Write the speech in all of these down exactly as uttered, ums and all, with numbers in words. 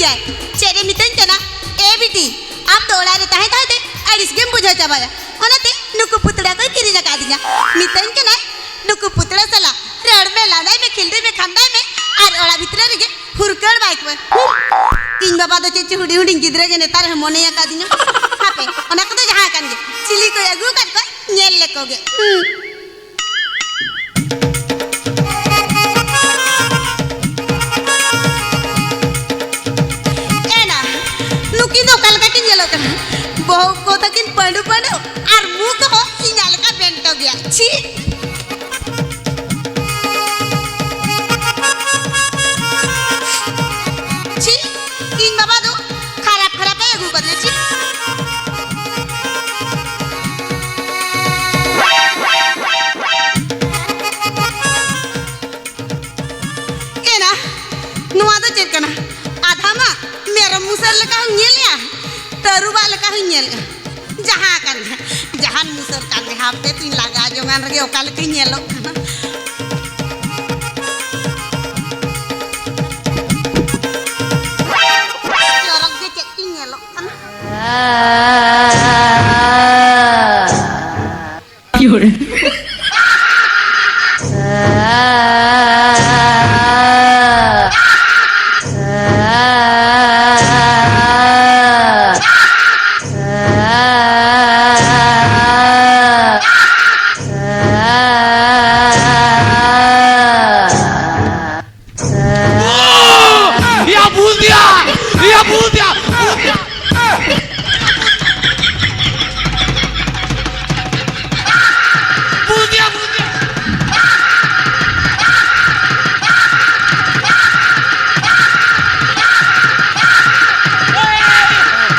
ᱪᱮᱫ ᱮ ᱢᱤᱛᱟᱹᱧ ᱠᱟᱱᱟ? ᱮ ᱵᱤᱴᱤ, ᱟᱢ ᱫᱚ ᱚᱲᱟᱜ ᱨᱮ ᱛᱟᱦᱮᱸ ᱛᱟᱦᱮᱸ ᱛᱮ ᱟᱹᱲᱤᱥ ᱜᱮᱢ ᱵᱩᱡᱷᱟᱹᱣ ᱪᱟᱵᱟᱭᱟ᱾ ᱚᱱᱟᱛᱮ ᱱᱩᱠᱩ ᱯᱩᱛᱲᱟ ᱠᱚᱭ ᱠᱤᱨᱤᱧ ᱟᱠᱟᱫᱤᱧᱟ᱾ ᱢᱤᱛᱟᱹᱧ ᱠᱟᱱᱟᱭ, ᱱᱩᱠᱩ ᱯᱩᱛᱲᱟ ᱥᱟᱞᱟᱜ ᱨᱚᱲ ᱢᱮ, ᱞᱟᱸᱫᱟᱭ ᱢᱮ, ᱠᱷᱤᱞᱰᱩᱭ ᱢᱮ, ᱠᱷᱟᱢᱰᱟᱭ ᱢᱮ, ᱟᱨ ᱚᱲᱟᱜ ᱵᱷᱤᱛᱨᱤ ᱨᱮᱜᱮ ᱦᱩᱨᱠᱟᱹᱲ ᱵᱟᱭ ᱠᱚᱢᱟ᱾ ᱤᱧ ᱵᱟᱵᱟ ᱫᱚ ᱪᱮᱫ ᱪᱚ ᱦᱩᱰᱤᱧ ᱦᱩᱰᱤᱧ ᱜᱤᱫᱽᱨᱟᱹ ᱜᱮ ᱱᱮᱛᱟᱨ ᱦᱚᱸ ᱢᱚᱱᱮ ᱟᱠᱟᱫᱤᱧᱟ᱾ ᱦᱟᱯᱮ, ᱚᱱᱟ ᱠᱚᱫᱚ ᱡᱟᱦᱟᱸ ᱠᱟᱱ ᱜᱮ, ᱪᱤᱞᱤ ᱠᱚᱭ ᱟᱹᱜᱩ ᱟᱠᱟᱫ ᱠᱚᱣᱟ, ᱧᱮᱞ ᱞᱮᱠᱚ ᱜᱮ᱾ ᱦᱩᱸ᱾ ᱮᱱᱟ, ᱱᱩᱠᱤᱱ ᱫᱚ ᱚᱠᱟ ᱞᱮᱠᱟ ᱠᱤᱱ ᱧᱮᱞᱚᱜ ᱠᱟᱱᱟ? ᱵᱚᱦᱚᱜ ᱠᱚ ᱛᱟᱹᱠᱤᱱ ᱯᱟᱺᱰᱩ ᱯᱟᱺᱰᱩ ᱟᱨ ᱢᱩ ᱠᱚᱦᱚᱸ ᱤᱧᱟᱜ ᱞᱮᱠᱟ ᱵᱮᱱᱴᱚ ᱜᱮᱭᱟ᱾ ᱪᱷᱤ! ᱪᱷᱤ! ᱤᱧ ᱵᱟᱵᱟ ᱫᱚ ᱠᱷᱟᱨᱟᱯ ᱠᱷᱟᱨᱟᱯ ᱮ ᱟᱹᱜᱩ ᱠᱟᱫᱤᱧᱟ᱾ ᱪᱷᱤ! ᱮᱱᱟ, ᱱᱚᱣᱟ ᱫᱚ ᱪᱮᱫ ᱠᱟᱱᱟ? ᱟᱫᱷᱟ ᱢᱟ ᱢᱮᱨᱚᱢ ᱢᱩᱥᱟᱹᱨ ᱞᱮᱠᱟ ᱦᱚᱸᱧ ᱧᱮᱞᱮᱜᱼᱟ, ᱛᱟᱹᱨᱩᱵᱟᱜ ᱞᱮᱠᱟ ᱦᱚᱸᱧ ᱧᱮᱞᱮᱜᱼᱟ᱾ ᱡᱟᱦᱟᱸ ᱠᱟᱱ ᱜᱮ, ᱡᱟᱦᱟᱱ ᱢᱩᱥᱟᱹᱨ ᱠᱟᱱ ᱜᱮ, ᱦᱟᱯᱮ ᱛᱩᱧ ᱞᱟᱜᱟ ᱡᱚᱝᱟᱱ ᱨᱮᱜᱮ ᱚᱠᱟ ᱞᱮᱠᱟᱧ ᱧᱮᱞᱚᱜ ᱠᱟᱱᱟ᱾ ᱪᱚᱨᱚᱠ ᱜᱮ ᱪᱮᱫ ᱪᱚᱧ ᱧᱮᱞᱚᱜ ᱠᱟᱱᱟ᱾ ᱭᱟ ᱵᱷᱩᱛ ᱭᱟ! ᱭᱟ ᱵᱷᱩᱛ ᱭᱟ! ᱵᱷᱩᱛ ᱭᱟ! ᱵᱷᱩᱛ ᱭᱟ! ᱵᱷᱩᱛ ᱭᱟ!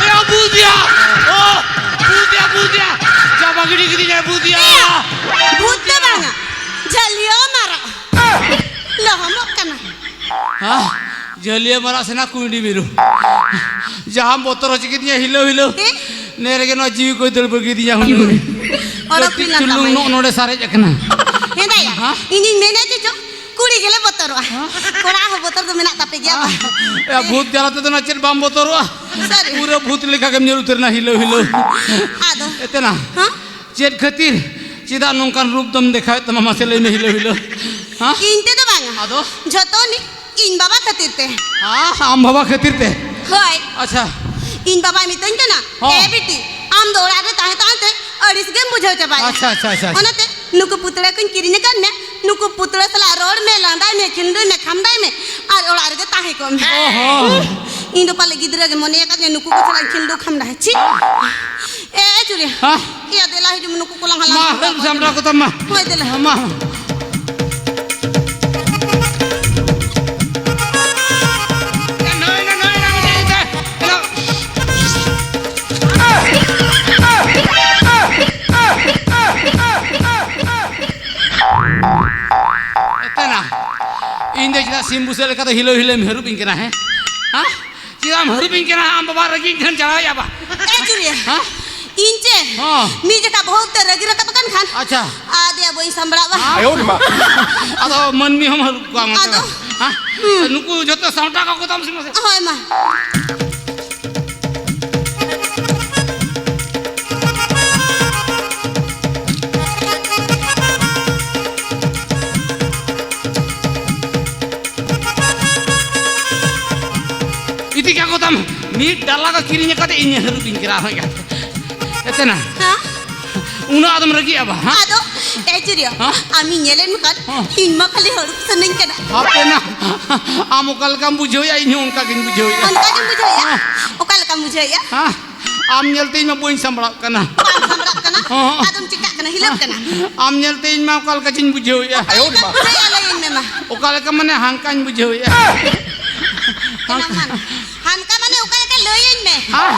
ᱭᱟ ᱵᱷᱩᱛ ᱭᱟ! ᱚ! ᱵᱷᱩᱛ ᱭᱟ! ᱵᱷᱩᱛ ᱭᱟ! ᱪᱟᱵᱟ ᱜᱤᱰᱤ ᱠᱤᱫᱤᱧᱟᱭ ᱵᱷᱩᱛ ᱭᱟ! ᱵᱷᱩᱛ ᱫᱚ ᱵᱟᱝᱟ, ᱡᱷᱟᱹᱞᱤᱭᱟᱹ ᱢᱟᱨᱟᱜ᱾ ᱞᱚᱦᱚᱢᱚᱜ ᱠᱟᱱᱟ᱾ ᱦᱟ? ᱡᱷᱟᱹᱞᱤᱭᱟᱹ ᱢᱟᱨᱟᱜ ᱥᱮᱱᱟ ᱠᱩᱸᱭᱰᱤ ᱢᱤᱨᱩ᱾ ᱡᱟᱦᱟᱸᱢ ᱵᱚᱛᱚᱨ ᱦᱚᱪᱚ ᱠᱤᱫᱤᱧᱟ ᱦᱤᱞᱟᱹᱣ ᱦᱤᱞᱟᱹᱣ᱾ ᱦᱮᱸ? ᱱᱮ ᱨᱮᱜᱮ ᱱᱚᱣᱟ ᱡᱤᱣᱤ ᱠᱚᱭ ᱫᱟᱹᱲ ᱵᱟᱹᱜᱤᱭᱟᱫᱤᱧᱟ ᱦᱩᱱᱟᱹᱝ᱾ ᱚᱰᱚᱠ ᱠᱟᱹᱴᱤᱡ ᱦᱩᱭ ᱞᱮᱱ ᱪᱩᱞᱩᱝ ᱛᱟᱢᱟ᱾ ᱱᱚᱜᱼᱚ ᱱᱚᱰᱮ ᱥᱟᱨᱮᱡ ᱟᱠᱟᱱᱟ᱾ ᱦᱮᱸ ᱫᱟᱭᱟ, ᱦᱟ? ᱤᱧᱤᱧ ᱢᱮᱱᱮᱫ ᱪᱮᱫ ᱪᱚ, ᱠᱩᱲᱤ ᱜᱮᱞᱮ ᱵᱚᱛᱚᱨᱚᱜᱼᱟ᱾ ᱦᱮᱸ? ᱠᱚᱲᱟ ᱦᱚᱸ ᱵᱚᱛᱚᱨ ᱫᱚ ᱢᱮᱱᱟᱜ ᱛᱟᱯᱮ ᱜᱮᱭᱟ ᱵᱟᱝ? ᱮ, ᱵᱷᱩᱛ ᱡᱟᱞᱟ ᱛᱮᱫᱚ ᱱᱟ ᱪᱮᱫ ᱵᱟᱢ ᱵᱚᱛᱚᱨᱚᱜᱼᱟ? ᱥᱟᱹᱨᱤ᱾ ᱯᱩᱨᱟᱹ ᱵᱷᱩᱛ ᱞᱮᱠᱟ ᱜᱮᱢ ᱧᱮᱞ ᱩᱛᱟᱹᱨ ᱮᱱᱟ, ᱦᱤᱞᱟᱹᱣ ᱦᱤᱞᱟᱹᱣ᱾ ᱟᱫᱚ? ᱮᱛᱮᱱᱟ᱾ ᱦᱮᱸ? ᱪᱮᱫ ᱠᱷᱟᱹᱛᱤᱨ? ᱪᱮᱫᱟᱜ ᱱᱚᱝᱠᱟᱱ ᱨᱩᱯ ᱫᱚᱢ ᱫᱮᱠᱷᱟᱣᱮᱫ ᱛᱟᱢᱟ, ᱢᱟᱥᱮ ᱞᱟᱹᱭ ᱢᱮ, ᱦᱤᱞᱟᱹᱣ ᱦᱤᱞᱟᱹᱣ? ᱦᱮᱸ? ᱤᱧ ᱛᱮᱫᱚ ᱵᱟᱝᱟ᱾ ᱟᱫᱚ? ᱡᱷᱚᱛᱚ ᱩᱱᱤ ᱤᱧ ᱵᱟᱵᱟ ᱠᱷᱟᱹᱛᱤᱨ ᱛᱮ᱾ ᱦᱮᱸ, ᱟᱢ ᱵᱟᱵᱟ ᱠᱷᱟᱹᱛᱤᱨ ᱛᱮ? ᱦᱳᱭ᱾ ᱟᱪᱪᱷᱟ᱾ ᱤᱧ ᱵᱟᱵᱟᱭ ᱢᱤᱛᱟᱹᱧ ᱠᱟᱱᱟ, ᱦᱚᱸ᱾ "ᱮ ᱵᱤᱴᱤ, ᱟᱢ ᱫᱚ ᱚᱲᱟᱜ ᱨᱮ ᱛᱟᱦᱮᱸ ᱛᱟᱦᱮᱸ ᱛᱮ ᱟᱹᱲᱤᱥ ᱜᱮᱢ ᱵᱩᱡᱷᱟᱹᱣ ᱪᱟᱵᱟᱭᱟ᱾ ᱟᱪᱪᱷᱟ, ᱟᱪᱪᱷᱟ, ᱟᱪᱪᱷᱟ, ᱟᱪᱪᱷᱟ᱾ ᱚᱱᱟᱛᱮ ᱱᱩᱠᱩ ᱯᱩᱛᱲᱟᱹ ᱠᱚᱧ ᱠᱤᱨᱤᱧ ᱟᱠᱟᱫ ᱢᱮᱭᱟ, ᱱᱩᱠᱩ ᱯᱩᱛᱲᱟᱹ ᱥᱟᱞᱟᱜ ᱨᱚᱲ ᱢᱮ, ᱞᱟᱸᱫᱟᱭ ᱢᱮ, ᱠᱷᱤᱞᱰᱩᱭ ᱢᱮ, ᱠᱷᱟᱢᱰᱟᱭ ᱢᱮ, ᱟᱨ ᱚᱲᱟᱜ ᱨᱮᱜᱮ ᱛᱟᱦᱮᱸ ᱠᱚᱜ ᱢᱮ᱾" ᱚ ᱦᱚᱸ᱾ ᱤᱧ ᱫᱚ ᱯᱟᱞᱮ ᱜᱤᱫᱽᱨᱟᱹ ᱜᱮ ᱢᱚᱱᱮ ᱟᱠᱟᱫ ᱢᱮᱭᱟ, ᱱᱩᱠᱩ ᱠᱚ ᱥᱟᱞᱟᱜ ᱠᱷᱤᱞᱰᱩ ᱠᱷᱟᱢᱰᱟ᱾ ᱪᱷᱤ! ᱮ, ᱮ, ᱪᱩᱨᱤ᱾ ᱦᱮᱸ? ᱤᱭᱟᱹ, ᱫᱮᱞᱟ ᱦᱤᱡᱩᱜ ᱢᱮ, ᱱᱩᱠᱩ ᱠᱚ ᱞᱟᱝ ᱦᱟᱞᱟᱝ ᱢᱟ, ᱥᱟᱢᱴᱟᱣ ᱦᱟᱹᱨᱩᱵ ᱠᱚᱣᱟ᱾ ᱥᱟᱢᱴᱟᱣ ᱠᱚᱛᱟᱢ ᱢᱟ᱾ ᱦᱳᱭ, ᱫᱮᱞᱟ᱾ ᱢᱟ᱾ ᱮᱛᱮᱱᱟ, ᱤᱧ ᱫᱚ ᱪᱮᱫᱟᱜ ᱥᱤᱢ ᱵᱩᱥᱟᱹᱜ ᱞᱮᱠᱟ ᱫᱚ ᱦᱤᱞᱟᱹᱣ ᱦᱤᱞᱟᱹᱣ ᱮᱢ ᱦᱟᱹᱨᱩᱵ ᱤᱧ ᱠᱟᱱᱟ, ᱦᱮᱸ? ᱦᱮᱸ? ᱪᱮᱫᱟᱜ ᱮᱢ ᱦᱟᱹᱨᱩᱵᱤᱧ ᱠᱟᱱᱟ? ᱟᱢ ᱵᱟᱵᱟ ᱨᱟᱹᱜᱤ ᱴᱷᱮᱱ ᱪᱟᱞᱟᱣ ᱦᱩᱭᱩᱜᱼᱟ ᱵᱟ? ᱮ ᱪᱩᱨᱤᱭᱟ᱾ ᱦᱮᱸ? ᱤᱧ ᱪᱮ? ᱦᱚᱸ᱾ ᱢᱤᱫ ᱡᱚᱠᱷᱟ ᱵᱚᱦᱩᱛ ᱛᱮ ᱨᱟᱹᱜᱤ ᱨᱟᱠᱟᱵ ᱟᱠᱟᱱ ᱠᱷᱟᱱ, ᱟᱪᱪᱷᱟ᱾ ᱟᱫᱮᱭᱟ ᱵᱟᱹᱧ ᱥᱟᱢᱵᱲᱟᱣᱟ᱾ ᱦᱮᱸ? ᱟᱫᱚ ᱢᱟᱹᱱᱢᱤ ᱦᱚᱸᱢ ᱦᱟᱹᱨᱩᱵ ᱠᱚᱣᱟ ᱢᱟᱥᱮ ᱟᱫᱚ? ᱵᱟ? ᱦᱮᱸ? ᱦᱩᱸ᱾ ᱱᱩᱠᱩ ᱡᱚᱛᱚ ᱥᱟᱢᱴᱟᱣ ᱠᱟᱠᱚ ᱛᱟᱢ ᱥᱮ ᱢᱟᱥᱮ᱾ ᱦᱳᱭ ᱢᱟ᱾ ᱤᱫᱤ ᱠᱟᱠᱚ ᱛᱟᱢ, ᱢᱤᱫ ᱰᱟᱞᱟ ᱠᱚ ᱠᱤᱨᱤᱧ ᱟᱠᱟᱫ ᱤᱧ ᱦᱟᱹᱨᱩᱵᱤᱧ ᱠᱟᱱᱟ, ᱦᱳᱭ ᱜᱟᱛᱮ᱾ ᱮᱛᱮᱱᱟ᱾ ᱦᱮᱸ? ᱩᱱᱟᱹᱜ ᱟᱫᱚᱢ ᱨᱟᱹᱜᱤᱜᱼᱟ ᱵᱟ, ᱦᱮᱸ? ᱟᱫᱚ, ᱮ ᱪᱩᱨᱤᱭᱟ, ᱦᱮᱸ? ᱟᱢᱤᱧ ᱧᱮᱞᱮᱫ ᱢᱮ ᱠᱷᱟᱱ, ᱦᱮᱸ᱾ ᱤᱧ ᱢᱟ ᱠᱷᱟᱹᱞᱤ ᱦᱟᱹᱨᱩᱵ ᱥᱟᱱᱟᱧ ᱠᱟᱱᱟ᱾ ᱦᱟᱯᱮ ᱱᱟ, ᱟᱢ ᱚᱠᱟ ᱞᱮᱠᱟᱢ ᱵᱩᱡᱷᱟᱹᱣᱮᱫᱼᱟ, ᱤᱧ ᱦᱚᱸ ᱚᱱᱠᱟ ᱜᱤᱧ ᱵᱩᱡᱷᱟᱹᱣᱮᱫᱼᱟ᱾ ᱚᱱᱠᱟ ᱜᱮᱢ ᱵᱩᱡᱷᱟᱹᱣᱮᱫᱼᱟ? ᱦᱮᱸ᱾ ᱚᱠᱟ ᱞᱮᱠᱟᱢ ᱵᱩᱡᱷᱟᱹᱣᱮᱫᱼᱟ? ᱦᱮᱸ? ᱟᱢ ᱧᱮᱞᱛᱮ ᱤᱧ ᱢᱟ ᱵᱟᱹᱧ ᱥᱟᱢᱵᱲᱟᱜ ᱠᱟᱱᱟ᱾ ᱵᱟᱢ ᱥᱟᱢᱵᱲᱟᱜ ᱠᱟᱱᱟ? ᱦᱚᱸ᱾ ᱟᱫᱚᱢ ᱪᱤᱠᱟᱜ ᱠᱟᱱᱟ? ᱦᱤᱞᱟᱹᱜ ᱠᱟᱱᱟ? ᱟᱢ ᱧᱮᱞᱛᱮ ᱤᱧ ᱢᱟ ᱚᱠᱟ ᱞᱮᱠᱟ ᱪᱚᱧ ᱵᱩᱡᱷᱟᱹᱣᱮᱫᱼᱟ᱾ ᱚᱠᱟ ᱞᱮᱠᱟᱢ ᱵᱩᱡᱷᱟᱹᱣᱮᱫᱼᱟ? ᱞᱟᱹᱭᱟᱹᱧ ᱢᱮ ᱢᱟ᱾ ᱚᱠᱟ ᱞᱮᱠᱟ ᱢᱟᱱᱮ ᱦᱟᱱᱠᱟᱧ ᱵᱩᱡᱷᱟᱹᱣᱮᱫᱼᱟ᱾ ᱮᱱᱟᱝ ᱢᱟ ᱦᱟᱱᱠᱟ ᱢᱟᱱᱮ ᱚᱠᱟ ᱞᱮᱠᱟ ᱞᱟᱹᱭᱟᱹᱧ ᱢᱮ᱾ ᱦᱮᱸ?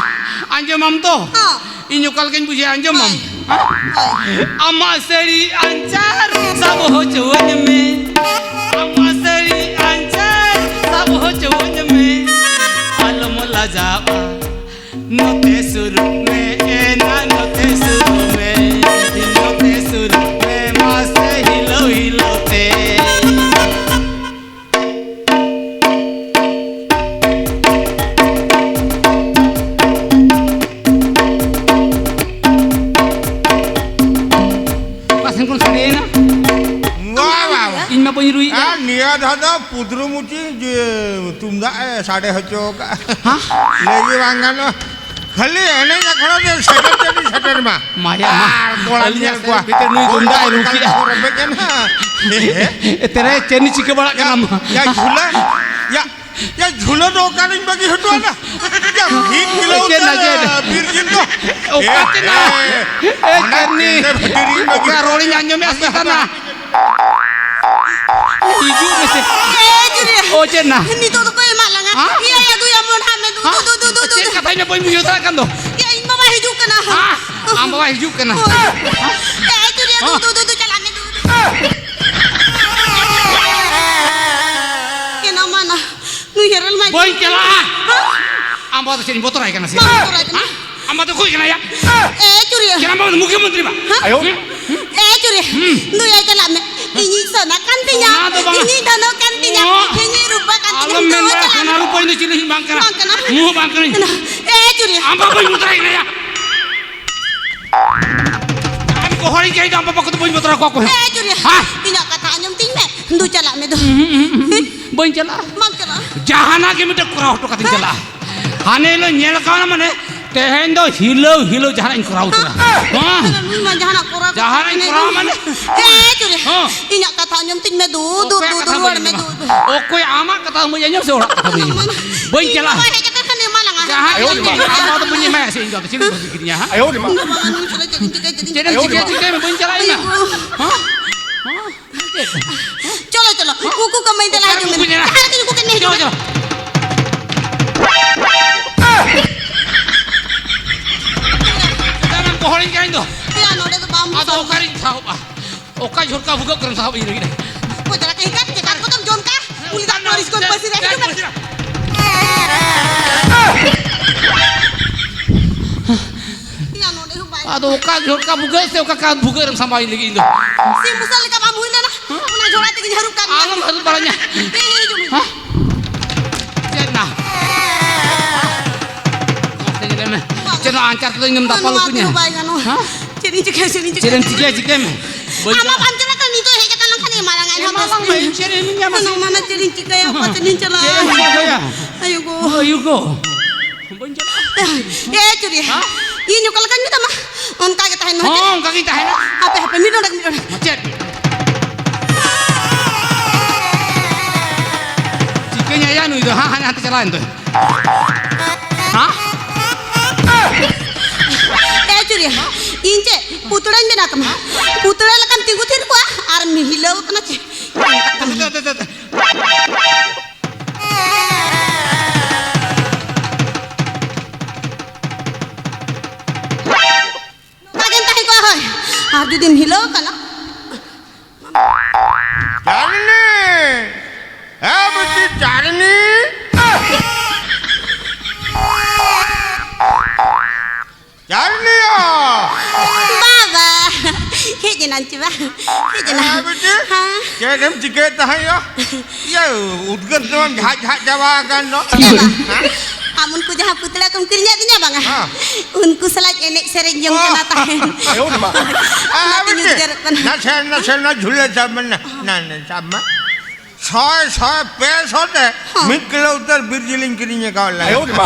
ᱟᱸᱡᱚᱢᱟᱢ ᱛᱚ? ᱦᱚᱸ᱾ ᱤᱧ ᱚᱠᱟ ᱞᱮᱠᱟᱧ ᱵᱩᱡᱷᱟᱹᱣᱟ, ᱟᱸᱡᱚᱢᱟᱢ? ᱦᱳᱭ᱾ ᱦᱮᱸ? ᱦᱳᱭ᱾ ᱟᱢᱟᱜ ᱥᱟᱹᱲᱤ ᱟᱧᱪᱟᱨ ᱥᱟᱵ ᱦᱚᱪᱚᱣᱟᱹᱧ ᱢᱮ᱾ ᱟᱢᱟᱜ ᱥᱟᱹᱲᱤ ᱟᱧᱪᱟᱨ ᱥᱟᱵ ᱦᱚᱪᱚᱣᱟᱹᱧ ᱢᱮ᱾ ᱟᱞᱚᱢ ᱞᱟᱡᱟᱜᱼᱟ, ᱱᱚᱛᱮ ᱥᱩᱨᱩᱜ ᱢᱮ, ᱮᱱᱟ ᱱᱚᱛᱮ ᱥᱩᱨᱩᱜ ᱢᱮ, ᱱᱚᱛᱮ ᱥᱩᱨᱩᱜ ᱢᱮ, ᱢᱟᱥᱮ ᱦᱤᱞᱟᱹᱣ ᱦᱤᱞᱟᱹᱣ ᱛᱮ᱾ ᱵᱟᱹᱧ ᱨᱩᱭᱮᱫᱼᱟ᱾ ᱟᱨ ᱱᱤᱭᱟᱹ ᱫᱷᱟᱣ ᱫᱚ ᱯᱩᱫᱽᱨᱩ ᱢᱩᱪᱤ ᱡᱮ ᱛᱩᱢᱫᱟᱜ ᱮ ᱥᱟᱰᱮ ᱦᱚᱪᱚ ᱠᱟᱜᱼᱟ᱾ ᱦᱮᱸ? ᱞᱟᱹᱭ ᱜᱮ ᱵᱟᱝ ᱜᱟᱱᱚᱜᱼᱟ᱾ ᱠᱷᱟᱹᱞᱤ ᱮᱱᱮᱡ ᱟᱠᱷᱲᱟ ᱨᱮ ᱥᱮᱴᱮᱨ ᱛᱮᱫ ᱥᱮᱴᱮᱨ ᱢᱟ᱾ ᱢᱟᱭᱟ ᱢᱟ᱾ ᱟᱨ ᱠᱚᱲᱟ ᱟᱹᱞᱤᱧᱟᱜ ᱧᱮᱞ ᱠᱚᱣᱟ᱾ ᱥᱮᱫ ᱵᱷᱤᱛᱟᱹᱨ ᱱᱩᱭ ᱜᱚᱱᱰᱟ ᱮ ᱨᱩ ᱠᱮᱜᱼᱟ᱾ ᱠᱚ ᱨᱮᱵᱮᱡ ᱮᱱᱟ᱾ ᱮ, ᱛᱮᱨᱮ ᱪᱮᱫ ᱱᱤ ᱪᱤᱠᱟᱹ ᱵᱟᱲᱟᱜ ᱠᱟᱱᱟ ᱢᱟ? ᱭᱟ ᱡᱷᱩᱞᱟᱹ, ᱭᱟ, ᱭᱟ ᱡᱷᱩᱞᱟᱹ ᱫᱚ ᱚᱠᱟᱨᱤᱧ ᱵᱟᱹᱜᱤ ᱦᱚᱴᱚ ᱟᱫᱟ? ᱭᱟ ᱢᱤᱫ ᱠᱤᱞᱳ ᱪᱮᱫ ᱱᱟ ᱩᱛᱟᱹᱨ ᱪᱮᱫ? ᱵᱤᱨ ᱡᱤᱞ ᱫᱚ᱾ ᱚᱠᱟ ᱮ, ᱪᱮᱫ ᱱᱟ? ᱮ, ᱮ, ᱚᱱᱟ ᱪᱮᱫ ᱱᱤ? ᱪᱮᱫ ᱵᱷᱤᱛᱤᱨ ᱨᱤᱧ ᱵᱟᱹᱜᱤ ᱚᱠᱟ ᱦᱚᱴᱚ ᱨᱚᱲᱤᱧ ᱟᱫᱟ? ᱟᱸᱡᱚᱢᱮᱫᱼᱟ ᱥᱮ ᱛᱟᱱᱟ? ᱦᱤᱡᱩᱜ ᱢᱮᱥᱮ᱾ ᱮ, ᱪᱩᱨᱤᱭᱟ᱾ ᱚ, ᱪᱮᱫ ᱱᱟ? ᱱᱤᱛᱚᱜ ᱫᱚᱠᱚ ᱮᱢᱟᱜ ᱞᱟᱝᱟ᱾ ᱦᱮᱸ? ᱤᱭᱟᱹ, ᱭᱟ, ᱫᱩᱭᱟ, ᱢᱚᱱ ᱦᱟᱜ ᱢᱮ, ᱫᱩ, ᱦᱮᱸ? ᱫᱩ, ᱫᱩ, ᱫᱩ, ᱫᱩ, ᱪᱮᱫ ᱫᱩ᱾ ᱠᱟᱛᱷᱟ ᱤᱧ ᱢᱟ ᱵᱟᱹᱧ ᱵᱩᱡᱷᱟᱹᱣ ᱫᱟᱲᱮᱭᱟᱜ ᱠᱟᱱ ᱫᱚ᱾ ᱭᱟ, ᱤᱧ ᱵᱟᱵᱟ ᱦᱤᱡᱩᱜ ᱠᱟᱱᱟ᱾ ᱦᱮᱸ? ᱟᱢ ᱵᱟᱵᱟ ᱦᱤᱡᱩᱜ ᱠᱟᱱᱟ᱾ ᱦᱳᱭ᱾ ᱦᱮᱸ? ᱭᱟ, ᱪᱩᱨᱤᱭᱟ, ᱫᱩ, ᱦᱮᱸ? ᱫᱩ, ᱫᱩ, ᱫᱩ, ᱪᱟᱞᱟᱜ ᱢᱮ, ᱫᱩ, ᱫᱩ᱾ ᱠᱮᱱᱟ ᱢᱟᱱᱟ, ᱱᱩᱭ ᱦᱮᱨᱮᱞ ᱢᱟ ᱵᱟᱹᱧ ᱪᱟᱞᱟᱜᱼᱟ᱾ ᱦᱮᱸ? ᱟᱢ ᱵᱟᱵᱟ ᱫᱚ ᱪᱮᱫ ᱤᱧ ᱵᱚᱛᱚᱨᱟᱭ ᱠᱟᱱᱟ ᱥᱮ? ᱵᱟᱝ ᱵᱚᱛᱚᱨᱟᱭ ᱠᱟᱱᱟ᱾ ᱦᱮᱸ? ᱟᱢ ᱵᱟᱵᱟ ᱫᱚ ᱚᱠᱚᱭ ᱠᱟᱱᱟᱭᱟ? ᱮ, ᱪᱩᱨᱤᱭᱟ᱾ ᱠᱮᱱᱟ ᱵᱟᱵᱟ ᱫᱚ ᱢᱩᱠᱷᱭᱟᱹ ᱢᱚᱱᱛᱨᱤ ᱵᱟ᱾ ᱦᱮᱸ? ᱦᱮᱸ? ᱮ ᱪᱩᱨᱤ, ᱦᱩᱸ᱾ ᱫᱩᱭᱟᱭ ᱪᱟᱞᱟᱜ ᱢᱮ᱾ ᱤᱧᱤᱡ ᱥᱚᱱᱟ ᱠᱟᱱ ᱛᱤᱧᱟ, ᱚᱱᱟ ᱫᱚ ᱵᱟᱝ᱾ ᱤᱧᱤᱡ ᱫᱷᱚᱱᱚ ᱠᱟᱱ ᱛᱤᱧᱟ, ᱚ᱾ ᱤᱧᱤᱡ ᱨᱩᱯᱟ ᱠᱟᱱ ᱛᱤᱧᱟ, ᱟᱞᱚᱢ ᱢᱮᱱ ᱫᱩᱭᱟᱭ ᱵᱟᱲᱟ, ᱪᱟᱞᱟᱜ ᱥᱚᱱᱟ ᱢᱮ᱾ ᱨᱩᱯᱟ ᱤᱧ ᱫᱚ ᱪᱤᱞᱤ ᱦᱚᱸ ᱵᱟᱝ ᱠᱟᱱᱟ᱾ ᱵᱟᱝ ᱠᱟᱱᱟ᱾ ᱢᱩᱸ ᱦᱚᱸ ᱵᱟᱝ ᱠᱟᱹᱱᱟᱹᱧ᱾ ᱮ ᱪᱩᱨᱤ᱾ ᱟᱢ ᱵᱟᱵᱟᱧ ᱢᱩᱛᱨᱟᱭ ᱠᱟᱱᱟ ᱭᱟ᱾ ᱟᱢ ᱜᱚᱦᱚᱲᱤᱧ ᱠᱟᱹᱧ ᱫᱚ ᱟᱢ ᱵᱟᱵᱟ ᱠᱚᱫᱚ ᱵᱟᱹᱧ ᱵᱚᱛᱚᱨ ᱟᱠᱚᱣᱟ ᱚᱠᱚᱭ ᱦᱚᱸ᱾ ᱮ ᱪᱩᱨᱤ, ᱦᱮᱸ? ᱤᱧᱟᱜ ᱠᱟᱛᱷᱟ ᱟᱸᱡᱚᱢ ᱛᱤᱧ ᱢᱮ᱾ ᱫᱩ ᱪᱟᱞᱟᱜ ᱢᱮ ᱫᱩ᱾ ᱦᱩᱸ, ᱦᱩᱸ, ᱦᱩᱸ, ᱦᱩᱸ᱾ ᱵᱟᱹᱧ ᱪᱟᱞᱟᱜᱼᱟ᱾ ᱵᱟᱢ ᱪᱟᱞᱟᱜᱼᱟ? ᱡᱟᱦᱟᱱᱟᱜ ᱜᱮ ᱢᱤᱫᱴᱮᱱ ᱠᱚᱨᱟᱣ ᱦᱚᱴᱚ ᱠᱟᱛᱮᱧ ᱪᱟᱞᱟᱜᱼᱟ᱾ ᱦᱟᱱᱮ ᱦᱤᱞᱳᱜ ᱧᱮᱞ ᱠᱟᱣᱱᱟ ᱢᱟᱱᱮ, ᱛᱮᱦᱮᱧ ᱫᱚ ᱦᱤᱞᱟᱹᱣ ᱦᱤᱞᱟᱹᱣ ᱡᱟᱦᱟᱱᱟᱜ ᱤᱧ ᱠᱚᱨᱟᱣ ᱩᱛᱟᱹᱨᱟ᱾ ᱦᱮᱸ? ᱦᱮᱸ? ᱱᱩᱭ ᱢᱟ ᱡᱟᱦᱟᱱᱟᱜ ᱠᱚᱨᱟᱣ ᱡᱟᱦᱟᱱᱟᱜ ᱤᱧ ᱠᱚᱨᱟᱣ ᱢᱟᱱᱮ᱾ ᱮ, ᱪᱩᱨᱤ᱾ ᱦᱮᱸ᱾ ᱤᱧᱟᱜ ᱠᱟᱛᱷᱟ ᱟᱸᱡᱚᱢ ᱛᱤᱧ ᱢᱮ, ᱫᱩ, ᱫᱩ, ᱚᱠᱚᱭᱟᱜ ᱫᱩ, ᱠᱟᱛᱷᱟ ᱫᱩ, ᱵᱟᱹᱧ ᱨᱩᱣᱟᱹᱲ ᱢᱮ, ᱟᱸᱡᱚᱢᱟ? ᱫᱩ, ᱫᱩ᱾ ᱚᱠᱚᱭ ᱟᱢᱟᱜ ᱠᱟᱛᱷᱟ ᱵᱟᱹᱧ ᱟᱸᱡᱚᱢᱟ ᱥᱮ ᱦᱚᱲᱟᱜ ᱠᱟᱛᱷᱟ ᱵᱟᱹᱧ ᱟᱸᱡᱚᱢᱟ? ᱤᱧ ᱵᱟᱵᱟ ᱦᱮᱡ ᱠᱟᱛᱮ ᱠᱷᱟᱱ ᱮᱢᱟ ᱞᱟᱝᱟ᱾ ᱡᱟᱦᱟᱸ ᱟᱭᱳ ᱜᱮ ᱨᱮᱢᱟ᱾ ᱟᱢ ᱵᱟᱵᱟ ᱫᱚ ᱵᱟᱹᱧ ᱮᱢᱟᱭᱟ ᱥᱮ ᱤᱧ ᱫᱚ ᱟᱫᱚ ᱪᱮᱫ ᱮᱢ ᱠᱤᱨᱤᱧᱟ ᱦᱟᱸᱜ? ᱟᱭᱳ ᱨᱮᱢᱟ᱾ ᱤᱧ ᱵᱟᱵᱟ ᱢᱟ ᱱᱩᱭ ᱥᱟᱞᱟᱜ ᱪᱮᱫ ᱤᱧ ᱪᱤᱠᱟᱹᱭᱟ, ᱪᱮᱫ ᱤᱧ ᱪᱮᱫ ᱮᱢ ᱟᱭᱳ ᱪᱤᱠᱟᱹᱭᱟ, ᱨᱮᱢᱟ᱾ ᱪᱤᱠᱟᱹᱭᱟ ᱢᱮ, ᱵᱟᱹᱧ ᱪᱟᱞᱟᱜᱼᱟ ᱤᱧ ᱫᱚ᱾ ᱦᱮᱸ? ᱦᱮᱸ? ᱪᱮᱫ? ᱪᱚᱞᱚ, ᱪᱚᱞᱚ, ᱩᱱᱠᱩ ᱠᱚ ᱢᱟᱹᱭ ᱛᱟᱞᱟ ᱚᱠᱟ ᱦᱤᱡᱩᱜ ᱨᱮᱠᱚ ᱢᱮ᱾ ᱵᱩᱡᱷᱟᱹᱣᱟ? ᱡᱟᱦᱟᱸ ᱨᱮᱜᱮ ᱩᱱᱠᱩ ᱠᱚ ᱮᱱᱮᱡ ᱪᱚᱞᱚ, ᱦᱤᱡᱩᱜ ᱪᱚᱞᱚ᱾ ᱢᱮ᱾ ᱪᱮᱫᱟᱜ ᱮᱢ ᱜᱚᱦᱚᱲᱤᱧ ᱠᱟᱱᱟ ᱤᱧ ᱫᱚ? ᱮᱭᱟ, ᱱᱚᱰᱮ ᱫᱚ ᱵᱟᱢ ᱟᱫᱚ ᱥᱟᱵ ᱚᱠᱟᱨᱤᱧ ᱥᱟᱦᱚᱵᱼᱟ? ᱚᱠᱟ ᱡᱷᱚᱨᱠᱟ ᱵᱷᱩᱜᱟᱹᱜ ᱠᱚᱨᱮᱢ ᱥᱟᱦᱚᱵ ᱤᱧ ᱞᱟᱹᱜᱤᱫ? ᱠᱚ ᱪᱟᱞᱟᱜ ᱠᱟᱱ ᱪᱮᱠᱟ ᱠᱚᱛᱟᱢ ᱡᱚᱱ ᱠᱟ? ᱩᱱᱤ ᱫᱟᱜ ᱯᱟᱹᱨᱤᱥ ᱠᱚ ᱯᱟᱹᱥᱤ ᱨᱮ ᱦᱤᱡᱩᱜ ᱢᱮ᱾ ᱮᱭᱟ, ᱱᱚᱰᱮ ᱦᱚᱸ ᱵᱟᱭ ᱟᱫᱚ ᱚᱠᱟ ᱡᱷᱚᱨᱠᱟ ᱵᱷᱩᱜᱟᱹᱜ ᱥᱮ ᱚᱠᱟ ᱠᱟᱸᱛ ᱵᱷᱩᱜᱟᱹᱜ ᱨᱮᱢ ᱥᱟᱢᱵᱟᱣᱤᱧ ᱞᱟᱹᱜᱤᱫ ᱤᱧ ᱫᱚ? ᱥᱤᱢ ᱵᱩᱥᱟᱹᱜ ᱞᱮᱠᱟ ᱵᱟᱢ ᱦᱩᱭ ᱞᱮᱱᱟ? ᱦᱮᱸ? ᱚᱱᱟ ᱡᱷᱚᱲᱟ ᱛᱮᱜᱮᱧ ᱦᱟᱹᱨᱩᱵ ᱠᱟᱜ ᱢᱮᱭᱟ᱾ ᱟᱞᱚᱢ ᱦᱟᱹᱨᱩᱵ ᱵᱟᱲᱟᱧᱟ᱾ ᱦᱮᱸ, ᱦᱤᱡᱩᱜ ᱢᱮ᱾ ᱦᱮᱸ? ᱪᱮᱫ ᱱᱟ? ᱢᱟᱥᱮ ᱧᱮᱞᱮ ᱢᱮ᱾ ᱵᱟᱝ᱾ ᱪᱮᱫ ᱱᱚᱣᱟ ᱟᱧᱪᱟᱨ ᱛᱮᱫᱚ ᱤᱧ ᱫᱚᱢ ᱫᱟᱯᱟᱞ ᱱᱚᱣᱟ ᱩᱠᱩᱧᱟ? ᱛᱮᱫᱚ ᱵᱟᱭ ᱜᱟᱱᱚᱜᱼᱟ᱾ ᱦᱮᱸ? ᱪᱮᱫ ᱤᱧ ᱪᱤᱠᱟᱹᱭᱟ, ᱪᱮᱫ ᱤᱧ ᱪᱮᱫ ᱮᱢ ᱪᱤᱠᱟᱹᱭᱟ? ᱪᱤᱠᱟᱹᱭᱟ, ᱪᱤᱠᱟᱹᱭ ᱢᱮ᱾ ᱵᱟᱹᱧ ᱟᱢ ᱪᱟᱞᱟᱜᱼᱟ᱾ ᱵᱟᱢ ᱪᱟᱞᱟᱜ ᱠᱷᱟᱱ ᱱᱤᱛᱚᱜ ᱦᱮᱡ ᱟᱠᱟᱱ ᱞᱮᱠᱷᱟᱱ ᱮᱢᱟ ᱞᱟᱝᱟ ᱮᱱᱦᱚᱸ᱾ ᱮᱢᱟ ᱟᱞᱟᱝ ᱢᱮ, ᱪᱮᱫ ᱮᱢ ᱧᱟᱢᱟ? ᱚᱱᱟ ᱢᱟ ᱪᱮᱫ ᱤᱧ ᱪᱤᱠᱟᱹᱭᱟ? ᱚᱠᱟ ᱥᱮᱫ ᱤᱧ ᱪᱟᱞᱟᱜᱼᱟ? ᱪᱮᱫ ᱮᱢ ᱪᱤᱠᱟᱹᱭᱟ? ᱟᱭᱳ ᱜᱳ᱾ ᱟᱭᱳ ᱜᱳ᱾ ᱵᱟᱹᱧ ᱪᱟᱞᱟᱜᱼᱟ᱾ ᱮ ᱪᱩᱨᱤᱭᱟ, ᱦᱮᱸ? ᱤᱧ ᱚᱠᱟ ᱞᱮᱠᱟᱧ ᱢᱮᱛᱟᱢᱟ, ᱚᱱᱠᱟ ᱜᱮ ᱛᱟᱦᱮᱱ ᱢᱮ᱾ ᱦᱚᱸ, ᱚᱱᱠᱟ ᱜᱤᱧ ᱛᱟᱦᱮᱱᱟ᱾ ᱦᱟᱯᱮ, ᱦᱟᱯᱮ, ᱢᱤᱫ ᱰᱚᱸᱰᱮᱠ, ᱢᱤᱫ ᱰᱚᱸᱰᱮᱠ᱾ ᱪᱮᱫ? ᱪᱤᱠᱟᱹᱧ ᱟᱭᱟ ᱱᱩᱭ ᱫᱚ? ᱦᱟᱸ, ᱦᱟᱱᱮ ᱦᱟᱱᱛᱮ ᱪᱟᱞᱟᱣᱮᱱ ᱫᱚᱭ᱾ ᱦᱮᱸ? ᱮ ᱪᱩᱨᱤᱭᱟ, ᱤᱧ ᱪᱮᱫ ᱯᱩᱛᱲᱟᱹᱧ ᱵᱮᱱᱟᱣ ᱛᱟᱢᱟ? ᱯᱩᱛᱲᱟᱹ ᱞᱮᱠᱟᱢ ᱛᱤᱸᱜᱩ ᱛᱷᱤᱨ ᱠᱚᱜᱼᱟ ᱟᱨ ᱦᱤᱞᱟᱹᱣ ᱠᱟᱱᱟ ᱪᱮ? ᱫᱮ, ᱫᱮ, ᱫᱮ, ᱫᱮ᱾ ᱱᱚᱝᱠᱟ ᱜᱮᱢ ᱛᱟᱦᱮᱸ ᱠᱚᱜᱼᱟ, ᱦᱳᱭ᱾ ᱟᱨ ᱡᱩᱫᱤᱢ ᱦᱤᱞᱟᱹᱣ ᱠᱟᱱᱟ, ᱪᱟᱨᱱᱤ! ᱦᱮᱸ, ᱵᱤᱴᱤ, ᱪᱟᱨᱱᱤ! ᱪᱟᱨᱱᱤᱭᱟ! ᱵᱟᱵᱟ! ᱦᱮᱡ ᱮᱱᱟᱢ ᱪᱮ ᱵᱟ? ᱦᱮᱡ ᱮᱱᱟᱢ? ᱦᱮᱸ, ᱵᱤᱴᱤ? ᱦᱮᱸ᱾ ᱪᱮᱫ ᱮᱢ ᱪᱤᱠᱟᱹᱭᱮᱫ ᱛᱟᱦᱮᱸᱫ ᱭᱟ? ᱤᱭᱟᱹ, ᱩᱫᱽᱜᱟᱹᱨ ᱛᱮᱢᱟᱢ ᱡᱷᱟᱡ ᱡᱷᱟᱡ ᱪᱟᱵᱟ ᱟᱠᱟᱱ ᱫᱚ᱾ ᱮ ᱵᱟ, ᱦᱮᱸ? ᱟᱢ ᱩᱱᱠᱩ ᱡᱟᱦᱟᱸ ᱯᱩᱛᱲᱟ ᱠᱚᱢ ᱠᱤᱨᱤᱧ ᱟᱹᱫᱤᱧᱟ ᱵᱟᱝᱟ? ᱦᱮᱸ᱾ ᱩᱱᱠᱩ ᱥᱟᱞᱟᱜ ᱮᱱᱮᱡ ᱥᱮᱨᱮᱧ ᱡᱚᱝ ᱚ᱾ ᱠᱟᱱᱟ ᱛᱟᱦᱮᱸᱫ᱾ ᱟᱭᱳ ᱨᱮ ᱢᱟ᱾ ᱚᱱᱟᱛᱤᱧ ᱵᱤᱴᱤ, ᱩᱫᱽᱜᱟᱹᱨᱚᱜ ᱠᱟᱱᱟ᱾ ᱱᱟᱥᱮ, ᱱᱟᱥᱮ ᱚᱱᱟ ᱡᱷᱩᱞᱟᱹ ᱥᱟᱵ ᱢᱮ, ᱱᱟ-, ᱱᱟ-, ᱱᱟ-, ᱥᱟᱵ ᱢᱮ᱾ ᱥᱚᱭ, ᱥᱚᱭ, ᱯᱮ ᱥᱚ ᱛᱮ ᱦᱚᱸ᱾ ᱢᱤᱫ ᱠᱤᱞᱳ ᱩᱛᱟᱹᱨ ᱵᱤᱨ ᱡᱤᱞᱤᱧ ᱠᱤᱨᱤᱧ ᱟᱠᱟᱫ ᱞᱮ᱾ ᱟᱭᱳ ᱨᱮ ᱢᱟ᱾